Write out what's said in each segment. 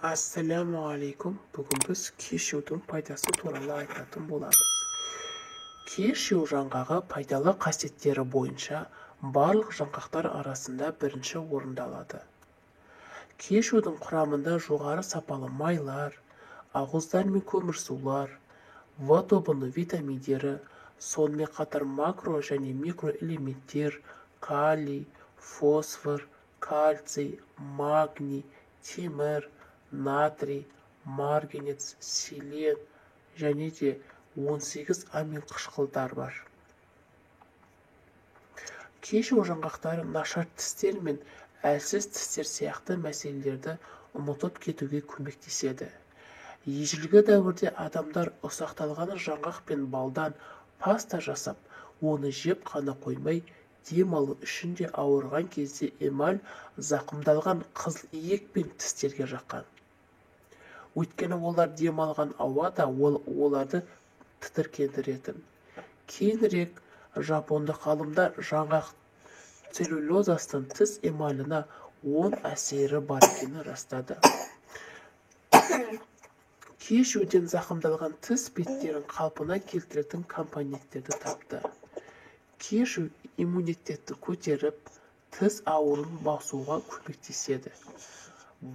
Ассалямуалейкум. Бүгін біз кешьюдің пайдасы туралы айтатын боламыз. Кешью жаңғағы пайдалы қасиеттері бойынша барлық жаңғақтар арасында бірінші орынды алады. Кешьюдің құрамында жоғары сапалы майлар, ақуыздар мен көмірсулар, В тобының витаминдері, сонымен қатар макро және микроэлементтер, калий, фосфор, кальций, магний, темір, натрий, марганец, селен және де 18 аминқышқылдар бар. Кешью жаңғақтары нашар тістер мен әлсіз тістер сияқты мәселелерді ұмытып кетуге көмектеседі. Ежелгі дәуірде адамдар ұсақталған жаңғақ пен балдан паста жасап, оны жеп қана қоймай, дем алу үшін де ауырған кезде эмаль зақымдалған қызыл иек пен тістерге жаққан. Өйткені олар дем алған ауа да оларды тітіркендіретін. Кейінірек жапондық ғалымдар жаңғақ целлюлозасының тіс эмаліне оң әсері бар екенін растады. Кешьюден зақымдалған тіс беттерін қалпына келтіретін компоненттерді тапты. Кешью иммунитетті көтеріп, тіс ауруын басуға көмектеседі.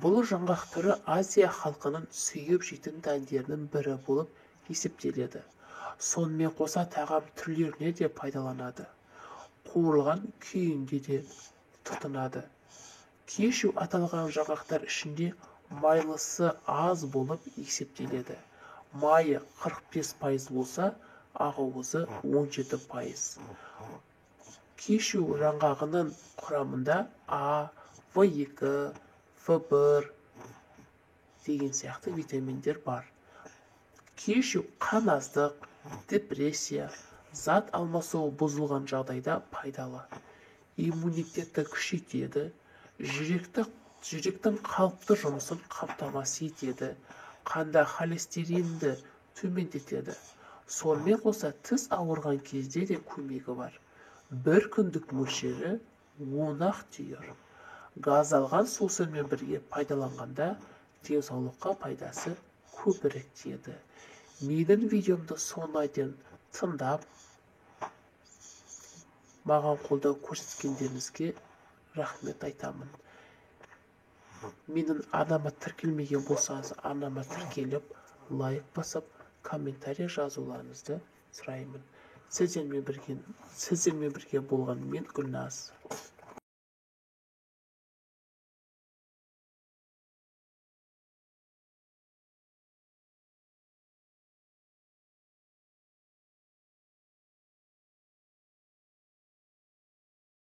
Бұл жаңғақ түрі Азия халқының сүйіп жейтін дәндерінің бірі болып есептеледі. Сонымен қоса тағам түрлеріне де пайдаланады. Қуырылған күйінде де тұтынады. Кешью аталған жаңғақтар ішінде майлысы аз болып есептеледі. Майы 45% болса, ақуызы 17%. Кешью жаңғағының құрамында А, В2, В1 деген сияқты витаминдер бар. Кешью қан аздық, депрессия, зат алмасуы бұзылған жағдайда пайдалы. Иммунитетті күшейтеді, жүректің қалыпты жұмысын қамтамасыз етеді, қанда холестеринді төмендетеді. Сонымен қоса тіс ауырған кезде де көмегі бар. Бір күндік мөлшері 10-ақ түйір. Газдалған сусынмен бірге пайдаланғанда денсаулыққа пайдасы көбірек тиеді. Менің видеомды соңына дейін тыңдап, маған қолдау көрсеткендеріңізге рахмет айтамын. Менің арнама тіркелмеген болсаңыз, арнама тіркеліп, лайк басып, комментарий жазуларыңызды сұраймын. Сіздермен бірге болған мен Гүлназ.